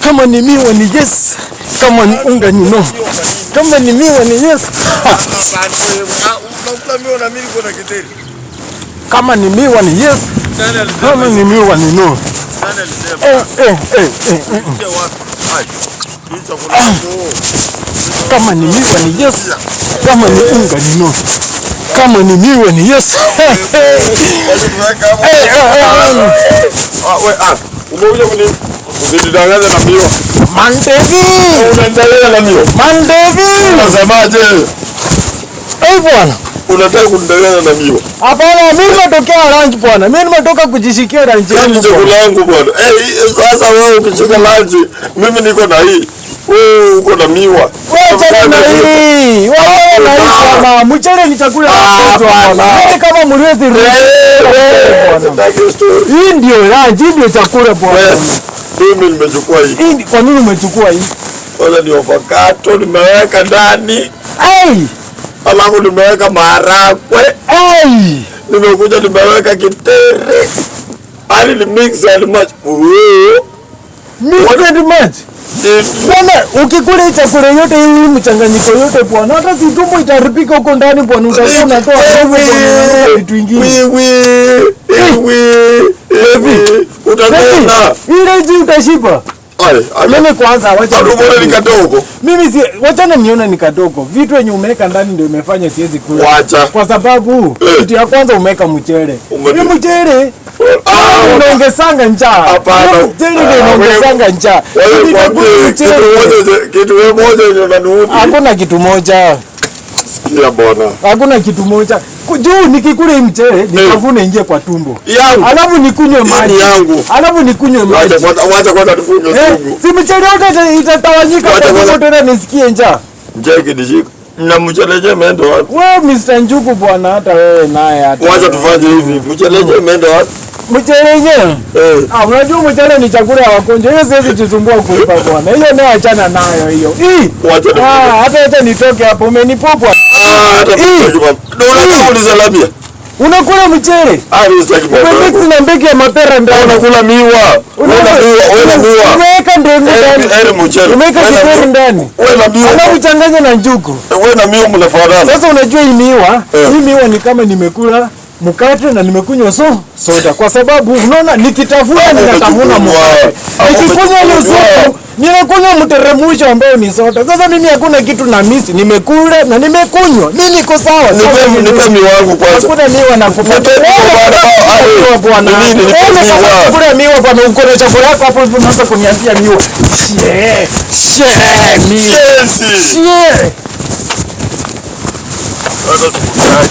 Kama ni miwa ni yes, kama ni unga ni no. Kama ni miwa ni yes. Unakula miwa na mimi niko na githeri. Kama ni miwa ni yes, Nani alisema? kama ni miwa ni no. Nani alisema? Eh. Sikia wapi? Hai. Hii chakula yako. Kama ni miwa ni yes, kama ni unga ni no. Kama ni miwa ni yes. Wacha tuweke hapo. Ah, we, ah. Umekuja kunidanganya na miwa. Mandevi! Unanidanganya na miwa. Mandevi! Unasemaje? Eh, bwana. Unataka kunidanganya na miwa. Hapana, mimi nimetokea lunch bwana. Mimi nimetoka kujishikia lunch Hii ni yangu chakula bwana. yangu bwana. Eh, sasa wewe ukishika lunch, mimi niko na hii. Wewe uko na miwa. Wachana na hii. Wachana na hii bwana. Mchele ni chakula ya watoto bwana. Mimi kama mliwezi Eh, bwana. sitaki story. Hii ndio lunch, hii ndio chakula bwana. Wewe, mimi nimechukua hii. Hii kwa nini umechukua hii? Kwanza ni avocado nimeweka ndani, Ai! alafu nimeweka maharagwe, Ai! nimekuja nimeweka kitere. Hadi ni mix and match. Ooh. Mix and match. Bwana, ukikula hii chakula yote hii mchanganyiko yote bwana, hata si tumbo itaharibika huko ndani bwana, utakuwa unatoa harufu bwana, unanuka vitu vingine. Wiwi. Utatona. Ile ji utashiba. Ai, ai. Mimi kwanza wacha Bado mbona ni kadogo? Mimi si wachana nione ni kadogo. Vitu yenye umeweka ndani ndio imefanya siwezi kula. Wacha. Kwa sababu Eh. kitu ya kwanza umeweka mchele. Ume- Ni mchele Ah, unaongezanga njaa. Hapana. Hiyo mchele ndio Ah, inaongezanga njaa. Wewe Nitakula kwambie mchele. kitu moja yenye unaniudhi. Hakuna kitu moja. Sikia bwana. Hakuna kitu moja. Juu nikikula hii mchele nitafuna ingie kwa tumbo. Yangu. Alafu nikunywe Hii maji. ni yangu. Alafu nikunywe maji. Wacha kwanza, wacha kwanza tukunywe Eh, sugu. si mchele yote itatawanyika Wacha kwa tumbo kwanza. tena nisikie njaa. Njaa ikinishika. Na mchele yenyewe imeenda wapi? Wewe Mr. Njugu bwana, hata wewe naye hata. Wacha wewe. tufanye hivi. Mchele yenyewe imeenda wapi? Mchele yenyewe. Eh. Ah, unajua mchele ni chakula ya wagonjwa. Hiyo siwezi jisumbua kuipa bwana. Hiyo nayo achana nayo hiyo. Hii. Wacha Ah, tufanye. hata hata nitoke hapo umenipopwa. Ah, hata Hii. mimi bwana. Ndio unataka kunisalamia. Unakula mchele. Ah, mimi sitaki bwana. Umemix na mbegu ya mapera ndani. Unakula miwa. Wewe na miwa, wewe na miwa. Umeweka ndengu Heri ndani. heri mchele. Umeweka Wewe na kideri miwa. ndani. Wewe na miwa. Alafu changanya na njugu. Wewe na miwa mnafanana. Sasa unajua hii miwa, Eh. hii miwa ni kama nimekula mkate na nimekunywa soda, kwa sababu unaona nikitafuna Hapo ninatafuna umechukua. mkate, Hapo nikikunywa hiyo umechukua. supu ninakunywa mteremusho ambayo ni soda. Sasa mimi hakuna kitu na misi, nimekula na nimekunywa, mimi niko sawa. Sasa Nipe nipe miwa yangu kwanza. Hakuna miwa na kupa. Nipe miwa bwana. Ah, Miwa bwana. Ni nini? Nipe Wewe miwa. sasa kula miwa bwana, uko na chakula yako hapo hivi unaanza kuniambia miwa. Shee, shee, miwa. Yes. Shee. Sasa tukutane.